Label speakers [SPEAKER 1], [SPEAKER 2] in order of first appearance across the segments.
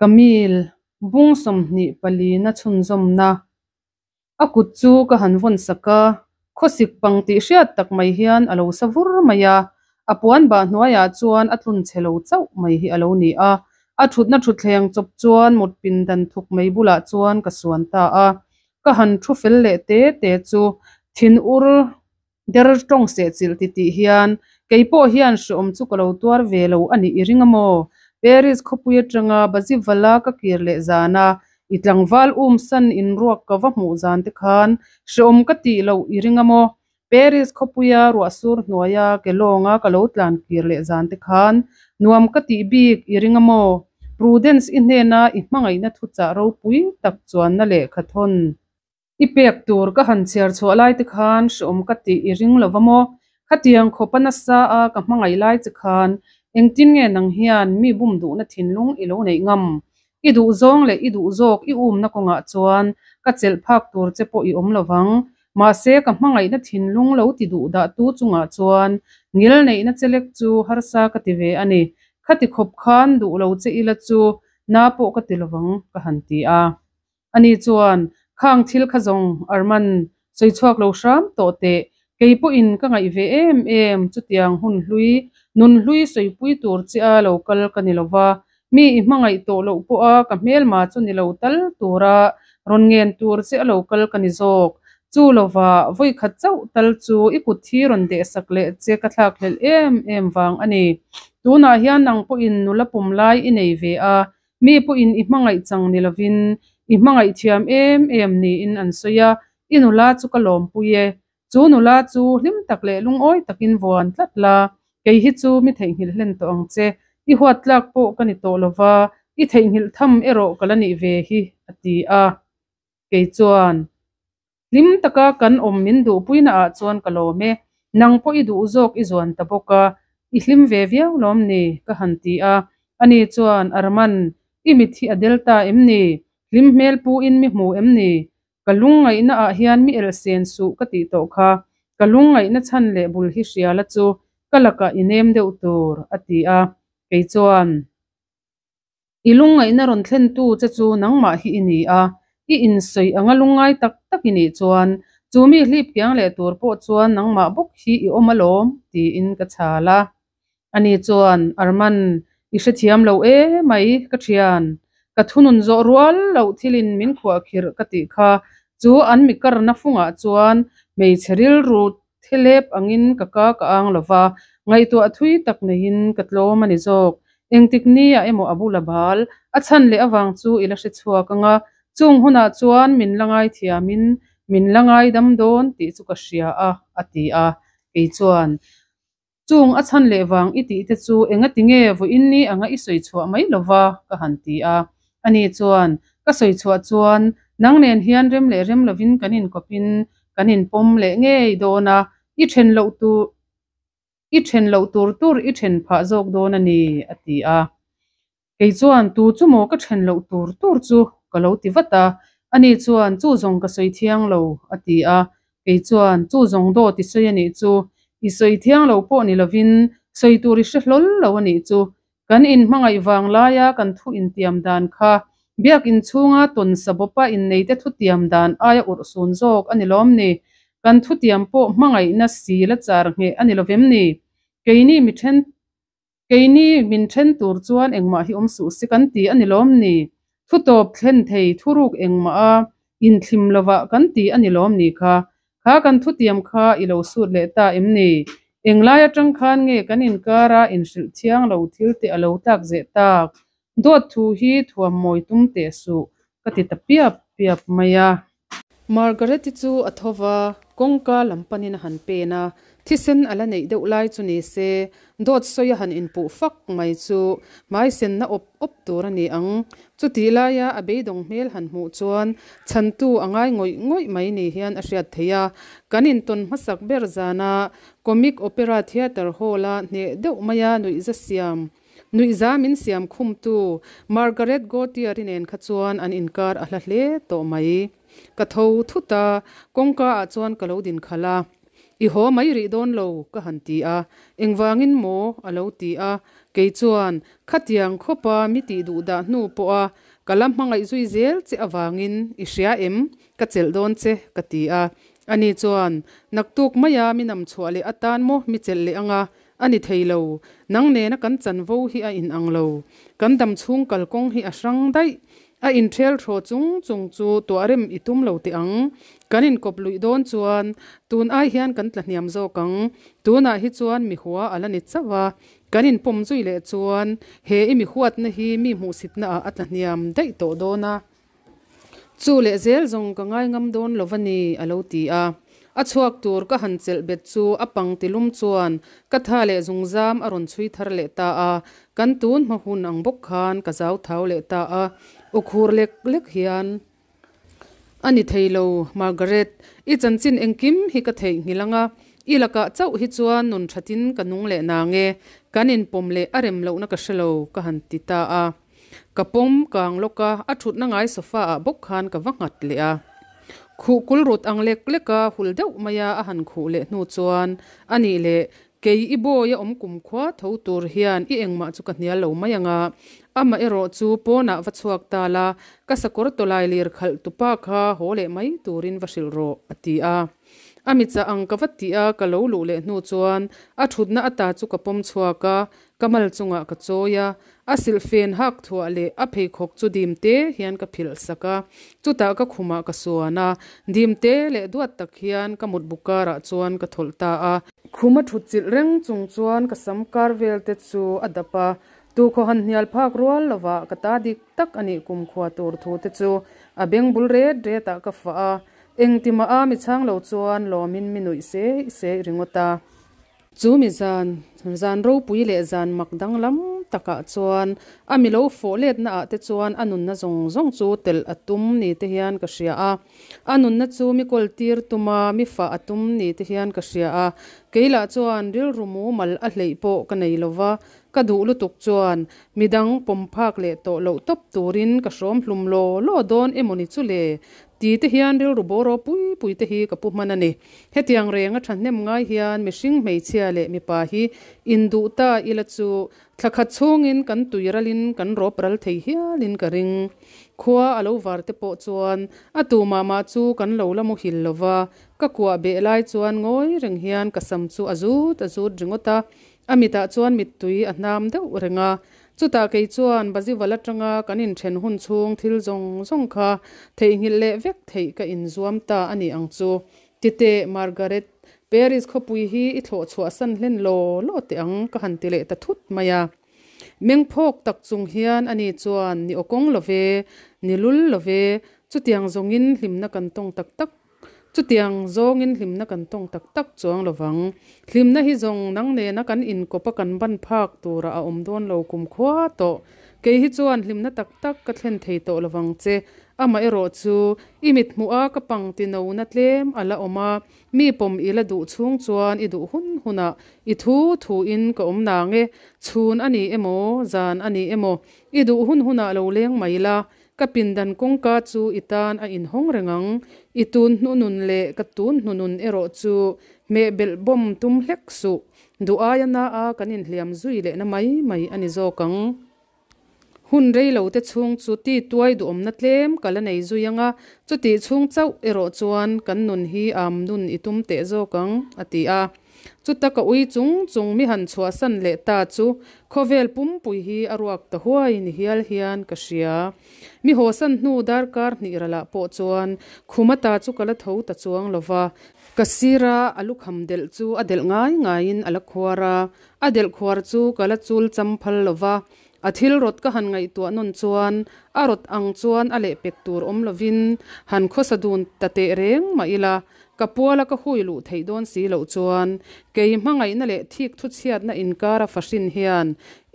[SPEAKER 1] Camille, bung 24 na chhunzawmna. A kut chu ka han vawn sak a, khawsik pang tih hriat tak mai hian a lo sa vur mai a, a puan bah hnuaiah chuan a tlun chhe lo chauh mai hi a lo ni a. A thutna thutthleng chawp chuan mut pindan thuk mai bulah chuan ka suan ta a, ka han thu fel leh te te chu thinur der tawng sehchilh titih hian kei pawh hian hreawm chu ka lo tuar ve lo a nih i ring a maw? Paris khawpui atanga Bazivala ka kir leh zan a, i tlangval umsan inruak ka va hmuh zan te khan hreawm ka tih loh i ring a maw? Paris khawpuia ruahsur hnuaia ke lawnga ka lo tlan kir leh zan te khan nuam ka tih bik i ring a maw? Prudence i hnena i hmangaihna thuchah ropui tak chuanna lehkha thawn i pek tur ka han chhiar chhuah lai te khan hreawm ka tih i ring lo va maw? Khatiang khawpa nasa a ka hmangaih lai che khan engtin nge nang hian mi bum duhna thinlung i lo neih ngam? I duh zawng leh i duh zawk i umna kawngah chuan ka chelh phak tur che pawh i awm lo vang. Mahse ka hmangaihna thinlung lo ti duh dah tu chungah chuan ngil neihna chelek chu harsa ka ti ve a ni. Khati khawp khan duh lo che ila chu na pawh ka ti lovang ka han ti a. Ani chuan, Khang thil kha zawng Arman, sawi chhuak lo hram tawh teh. Kei pawhin ka ngaih ve em em, chutiang hun hlui, nun hlui sawipui tur che a lo kal ka ni lova, mi i hmangaih tawh loh pawha ka hmelma chu ni lo tal tura rawn ngen tur che a lo kal ka ni zawk. Chu lova vawikhat chauh tal chu i kut hi rawn dehsak leh che ka thlakhlelh em em vang a ni. Tunah hian nang pawhin nula pum lai i nei ve a, Mi pawhin i hmangaih chang ni lovin i hmangaih thiam em em niin an sawi a, i nula chu ka lawmpui e. Chu nula chu hlim tak leh lungawi takin vuan tlat la, kei hi chu mi theihnghilh hlen tawh ang che. I huat tlak pawh ka ni tawh lova, i theihnghilh tham erawh ka la nih ve hi, a ti a. Kei chuan. Hlim taka kan awm min duhpuina ah chuan ka lawm e, nang pawh i duh zawk i zuan ta bawk a, i hlim ve viau lawm ni? ka han ti a, ani chuan, Arman, i mit hi a del ta em ni? Hlim hmel pu in mi hmu em ni? Ka lungngaihna ah hian mi elsen suh ka tih tawh kha, ka lungngaihna chhan leh bul hi hria la chu ka lakah i nem deuh tur, a ti a, kei chuan. I lungngaihna rawn thlentu che chu nangmah hi i ni a, i insawi anga lungngai tak tak i nih chuan chu mi hlip kiang leh tur pawh chuan nangmah bawk hi i awm alawm tiin ka chhal a. Ani chuan, Arman, i hrethiam lo e mai ka thian. Ka thunun zawh rual loh thilin min khuahkhirh ka tih kha chu an mi karna fungah chuan hmeichhe rilru Thelep angin ka ka ka ang lo va, ngaihtuah thui tak neiin ka tlawm a ni zawk. Engtik nia emaw a bula bal, a chhan leh avang chu i la hre chhuak ang a, chung hunah chuan min la ngaithiamin min la ngaidam dawn tih chu ka hria a, a ti a. Kei chuan, Chung a chhan leh vang i tih te chu engati nge vawiin ni anga i sawi chhuah mai lo va? ka han ti a. Ani chuan, Ka sawi chhuah chuan nang nen hian rem leh rem lovin kan inkawpin Kan inpawm leh ngei dawn a, i then loh tur i then loh tur tur i then phah zawk dawn a ni, a ti a. Kei chuan, Tu chu maw ka then loh tur tur chu? ka lo ti vat a. Ani chuan, Chu zawng ka sawi thiang lo, a ti a. Kei chuan, Chu zawng dawt i sawi a nih chu. I sawi thiang lo pawh ni lovin sawi tur i hre hlawl lo a nih chu. Kan inhmangaih vang laia kan thu intiam dan kha Biakin chhunga tawn sabawpa inneite thutiam dan aia urhsun zawk a ni lawm ni? Kan thutiam pawh hmangaihna si la char ngheh a ni lovem ni? Keini mi then Keini min then tur chuan engmah hi awm suh se kan ti a ni lawm ni? Thutawp thlen thei thuruk engmah a inthlim lovah kan ti a ni lawm ni kha? Kha kan thutiam kha i lo sut leh ta em ni? Englai atang khan nge kan inkara inhrilh thiang lo thil te a lo tlak zeh tak? Dawt thu hi thuam mawi tum teh suh, ka ti ta piap piap mai a. Margaret-i chu a tho va, kawngka lam panin a han pen a, thisen a la neih deuh lai chu ni se, dawt sawi a han inpuh fak mai chu hmaisenna awp awp tur a ni ang. Chutih laia a beidawng hmel han hmuh chuan chhantu a ngai ngawih ngawih mai ni hian a hriat theih a. Kan intawn hmasak ber zana Comic Opera Theatre Hall-a hneh deuh maia nuihza siam nuihza min siam khumtu Margaret Gautier-i nen kha chuan an inkar a hla hle tawh mai. Ka tho thut a, kawngka ah chuan ka lo din khalh a. I haw mai rih dawn lo, ka han ti a. Engvangin maw? a lo ti a. Kei chuan, Khatiang khawpa mi tih duh dah hnu pawha ka la hmangaih zui zel che avangin i hria em? Ka chelh dawn che, ka ti a. Ani chuan, Naktuk maia mi nam chhuah leh atan maw mi chelh leh anga? A ni thei lo. Nang nena kan chanvo hi a inang lo. Kan dam chhung kalkawng hi a hrang daih. A inṭhel hraw chung chung chu tuah rem i tum lo teh ang. Kan inkawp luih dawn chuan tun ai hian kan tla hniam zawk ang. Tunah hi chuan mi hua a la ni chauh a. Kan inpawm zui leh chuan he i mi huatna hi mi hmuhsitna ah a tla hniam daih tawh dawn a. Chu leh zel zawng ka ngai ngam dawn lo va ni, a lo ti a. A chhuak tur ka han chelh bet chu a pang tilum chuan ka tha leh zungzam a rawn chhui thar leh ta a. Kan tun hma hun ang bawk khan ka zau thau leh ta a, aw khur lek lek hian, A ni thei lo, Margaret, i chanchin engkim hi ka theihnghilh ang a, i lakah chauh hi chuan nun thatin ka nung leh nang e, kan inpawm leh a rem lohna ka hre lo, ka han ti ta a. Ka pawm kang lawk a, a thutna ngai sofa ah bawk khan ka va nghat leh a. Khuh kul rut ang lek lek a, hul deuh mai a a han khuh leh hnu chuan, A nih leh, kei i bawi a awm kumkhua tho tur hian i engmah chu ka hnial lo mai ang a, amah erawh chu pawnah va chhuak ta la, ka sakawr tawlai lir khalh tupa kha haw leh mai turin va hrilh rawh, a ti a. A mi chah ang ka va tih a, ka lo luh leh hnu chuan a thutna ata chu ka pawm chhuak a, ka mal chungah ka chawi a, a silhfen hak thuah leh a pheikhawk chu dim te hian ka philh sak a, chutah ka khumah ka suan a, dim te leh duat tak hian ka mutbu karah chuan ka thawlh ta a. Khum a thut chilh reng chung chuan ka sam kar vel te chu a dap a, tukhaw han hnial phak rual lovah ka ta dik tak a nih kumkhua tur thu te chu a beng bul ret ret ah ka fah a, engtimah a mi chhang lo chuan lawmin mi nuih seih seih ringawt a. Chu mi zan, zan ropui leh zan mak danglam takah chuan a mi lo fawh letna ah te chuan a nunna zawng zawng chu telh a tum ni te hian ka hria a. A nunna chu mi kawl tir tum a, mi fah a tum ni te hian ka hria a. Kei lah chuan rilru mumal a hleih pawh ka nei lo va, ka duh lutuk chuan midang pawm phak leh tawh loh tawp turin ka hrawm hlum law law dawn emawni chu le ti te hian rilru bawraw pui pui te hi ka pu hman a ni. Hetiang reng a thahnem ngai hian mihring hmeichhia leh mipa hi induh ta ila chu thla khat chhungin kan tui ralin kan rawp ral thei hialin ka ring. Khua a lo var te pawh chuan a tu mah mah chu kan lo la muhil lo va, ka kuah beh lai chuan ngawi reng hian ka sam chu a zut a zut ringawt a, a mitah chuan mittui a hnam deuh reng a. Chutah kei chuan Bazival atanga kan inthen hun chhung thil zawng zawng kha theihnghilh leh vek theih ka inzuam ta a ni ang chu. Titeh, Margaret, Paris khawpui hi i thlawh chhuah san hlen law law teh ang ka han ti leh ta thut mai a. Meng phawk tak chung hian ani chuan ni awkawng lo ve, ni lul lo ve, chutiang zawngin hlimna kan tawng tak tak Chutiang zawngin hlimna kan tawng tak tak chuang lo vang. Hlimna hi zawng nang nena kan inkawp a kan ban phak tura a awm dawn lo kumkhua tawh. Kei hi chuan hlimna tak tak ka thlen thei tawh lo vang che. Amah erawh chu i mit hmuh a ka pang ti no na tlem a la awm a, mi pawm i la duh chhung chuan i duh hun hunah i thu thu in ka awm nang e. Chhun a ni emaw, zan a ni emaw, i duh hun hunah lo leng mai la, Ka pindan kawngka chu i tan a inhawng reng ang. I tun hnunun leh ka tun hnunun erawh chu hmeh belh bawm tum hlek suh. Duh aia na a kan inhliam zui lehna mai mai a ni zawk ang. Hun rei lo te chhung chu ti tuai duhawmna tlem ka la nei zui ang a, chutih chhung chauh erawh chuan kan nun hi am nun i tum teh zawk ang, a ti a. Chuta ka ui chung chung mi han chhuahsan leh ta chu khawvel pumpui hi a ruak ta huai ni hial hian ka hria. Mi hawsan hnu darkar hnih ralah pawh chuan khum ata chu ka la tho ta chuang lo va. Ka sira a lukham delh chu a delh ngai ngaiin a la khuar a, a delh khuar chu ka la chul cham phal lo va. A thil rawt ka han ngaihtuah nawn chuan a rawt ang chuan a lehpek tur awm lovin han khawsa dun ta teh reng mah ila, Ka puala ka hui luh theih dawn si loh chuan kei hmangaihna leh thik thuchhiatna inkara fahrin hian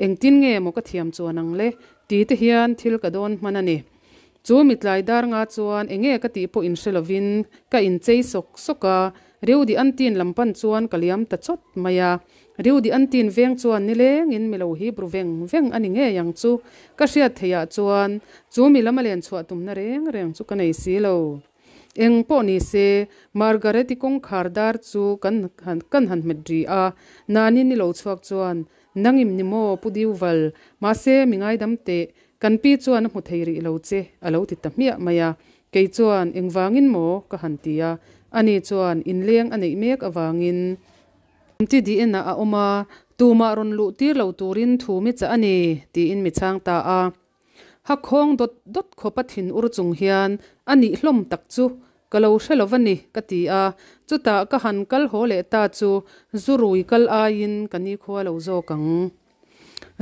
[SPEAKER 1] engtin nge maw ka thiam chuan ang le ti te hian thil ka dawn hman a ni. Chu mitlai dar nga chuan enge ka tih pawh inhre lovin ka inchei sawk sawk a, Riudi Antin lam pan chuan ka liam ta chawt mai a. Riudi Antin veng chuan nilengin mi lo hip ru veng veng a ni ngei ang chu ka hriat theihah chuan chu mi lam a len chhuah tumna reng reng chu ka nei si lo. Eng pawh ni se, Margaret-i kawngkhar dar chu kan han kan han hmet ri a, Nani ni lo chhuak chuan, Nangim ni maw, Pu Diuval? Mahse, mi ngaidam teh, kan pi chuan a hmu thei rih lo che, a lo ti ta hmiah mai a. Kei chuan, Engvangin maw? ka han ti a. Ani chuan, Inleng a neih mek avangin. Ti dienah a awm a, tumah rawn luh tir lo turin thu mi chah a ni, tiin mi chhang ta a. Ha khawng dawt dawt khawpa thin ur chung hian, A nih hlawm tak chu ka lo hre lo va ni, ka ti a. Chutah ka han kal haw leh ta chu zu rui kal aiin ka nikhua lo zawk ang.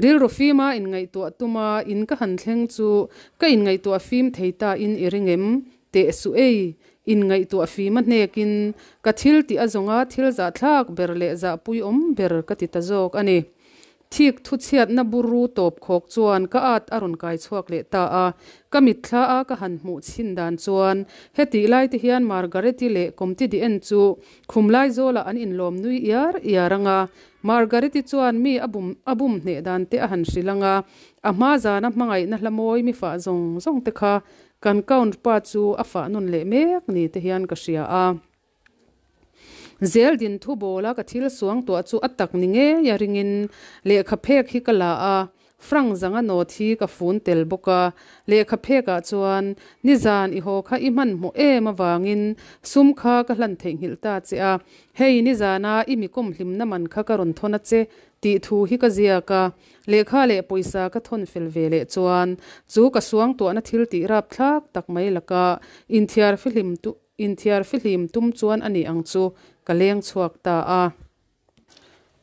[SPEAKER 1] Rilru fima inngaihtuah tuma in ka han thleng chu ka inngaihtuah fim thei ta in i ring em? Teh suh ei, inngaihtuah fima hnekin ka thil tih a zawnga thil zahthlak ber leh zahpui awm ber ka ti ta zawk a ni. Thik thuchhiatna buru tawp khawk chuan ka at a rawn kai chhuak leh ta a, ka mitthla a ka han hmuh chhin dan chuan hetih lai te hian Margaret-i leh Comte de En chu khum lai zawlah an inlawm nui iar iar ang a, Margaret-i chuan mi a bum a bum hneh dan te a han hrilh ang a, a hma zana hmangaihna hla mawi mi fah zawng zawng te kha kan Count pa chu a fah nawn leh mek ni te hian ka hria a. Zel din thu bawla ka thil suang tuah chu a tak ni ngei a ringin lehkha phek hi ka la a, Frank zanga nawt hi ka fun tel bawk a. Lehkha phekah chuan nizan i haw kha i hmanhmawh em avangin sum kha ka hlan theihnghilh ta che a, hei nizana i mi kawm hlimna man kha ka rawn thawn a che tih thu hi ka ziak a. Lehkha leh pawisa ka thawn fel ve leh chuan chu ka suangtuahna thil tih rapthlak tak mai laka inthiar fihlim Inthiar fihlim tum chuan a ni ang chu ka leng chhuak ta a.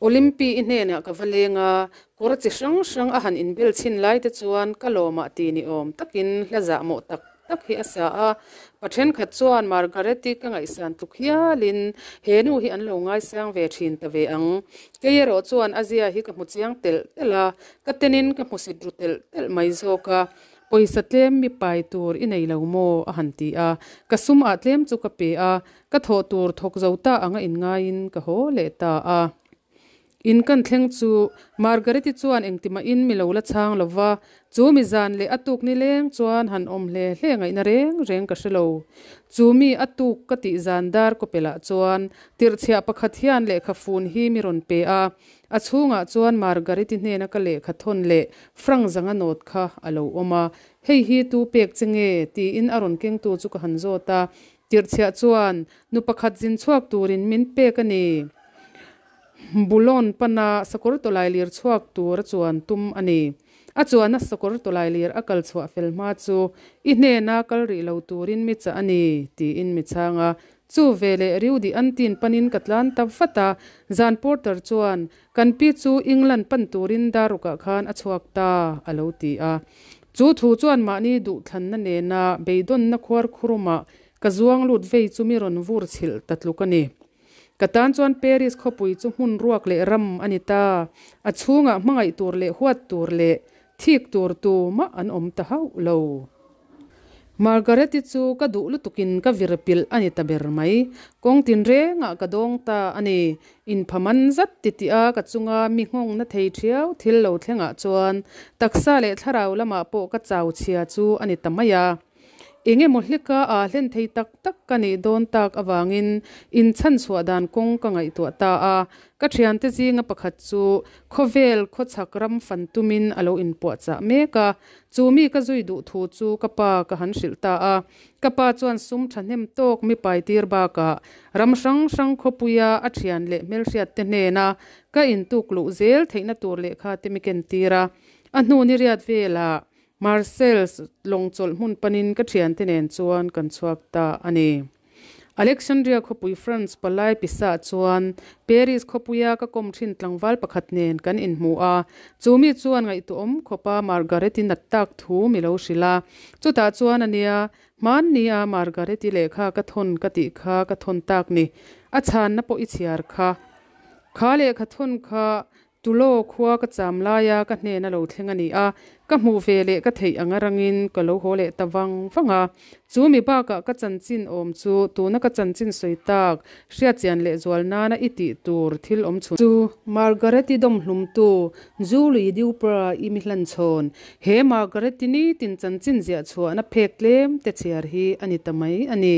[SPEAKER 1] Olympi i hnenah ka va leng a, kawr chi hrang hrang a han inbel chhin lai te chuan ka lawmah ti ni awm takin hla zahmawh tak tak hi a sa a. Pa thenkhat chuan Margaret-i ka ngaihsan tluk hialin he nu hi an lo ngaisang ve thin ta ve ang. Kei erawh chuan a zia hi ka hmu chiang telh telh a, ka tenin ka hmusit ru telh telh mai zawk a. Pawisa tlem mi pai tur i nei lo maw? a han ti a. Ka sum ah tlem chu ka pe a, ka thawh tur thawk zo ta anga inngaiin ka haw leh ta a. In kan thleng chu Margaret-i chuan engtimahin mi lo la chhang lo va, chu mi zan leh a tuk nileng chuan han awm hle hle ngaihna reng reng ka hre lo. Chu mi a tuk ka tih zan dar kawpelah chuan tirhchhiah pakhat hian lehkha fun hi mi rawn pe a, A chhungah chuan Margaret-i hnena ka lehkha thawn leh Frank zanga nawt kha a lo awm a, Hei hi tu pek che nge? tiin a rawn kengtu chu ka han zawt a. Tirhchhiah chuan, Nu pakhat zin chhuak turin min pek a ni. Boulogne pana sakawr tawlai lir chhuak tur a chuan tum a ni. A chuana sakawr tawlai lir a kal chhuah fel hma chu i hnena kal rih lo turin mi chah a ni, tiin mi chhang a. Chu veleh Rudi Antin panin ka tlan ta vat a, Zan Porter chuan, Kan pi chu England pan turin darukah khan a chhuak ta, a lo ti a. Chu thu chuan mahni duhthlanna nena beidawnna khuar khurumah ka zuang lut vei chu mi rawn vur chhilh ta tluk a ni. Ka tan chuan Paris khawpui chu hmun ruak leh ram a ni ta, a chhungah hmangaih tur leh huat tur leh Thik tur tu mah an awm ta hauh lo. Margaret-i chu ka duh lutukin ka vir pilh a ni ta ber mai. Kawng tinrengah ka dawng ta a ni. Inpha man zat ti tih a ka chunga mi nghawng na thei thiau thil lo thlengah chuan taksa leh thlarau lamah pawh ka chau chhia chu a ni ta mai a. Eng emaw hleka aa hlen thei tak tak ka nih dawn tak avangin inchhan chhuah dan kawng ka ngaihtuah ta a. Ka thiante zinga pakhat chu khawvel khawchhak ram fan tumin a lo inpuahchah mek a. Chu mi ka zui duh thu chu ka pa ka han hrilh ta a. Ka pa chuan sum thahnem tawk mi paitir bakah ram hrang hrang khawpuia a thian leh hmelhriatte hnena ka intuk luh zel theihna tur lehkha te mi kentir a. A hnu ni riat velah Marseilles lawng chawlh hmun panin ka thiante nen chuan kan chhuak ta a ni. Alexandria khawpui France palai pisa chuan Paris khawpuia ka kawm thin tlangval pakhat nen kan inhmu a, chu mi chuan ngaihtuahawm khawpa Margaret-i nat tak thu mi lo hrilh a. Chutah chuan a nia, hmannia Margaret-i lehkha ka thawn ka tih kha ka thawn tak ni, a chhanna pawh i chhiar kha. Kha lehkha thawn kha Tulo khua ka cham laia ka hnena lo thleng a ni a, ka hmuh ve leh ka theih anga rangin ka lo haw leh ta vang vang a. Chu mi bakah ka chanchin awm chu tuna ka chanchin sawi tak hriatchian leh zual nana i tih tur thil awm chhun chu Margaret-i dawmhlumtu Julie Dupra i mi hlanchhawn he Margaret-i nitin chanchin ziah chhuahna phek tlem te chhiar hi a ni ta mai a ni.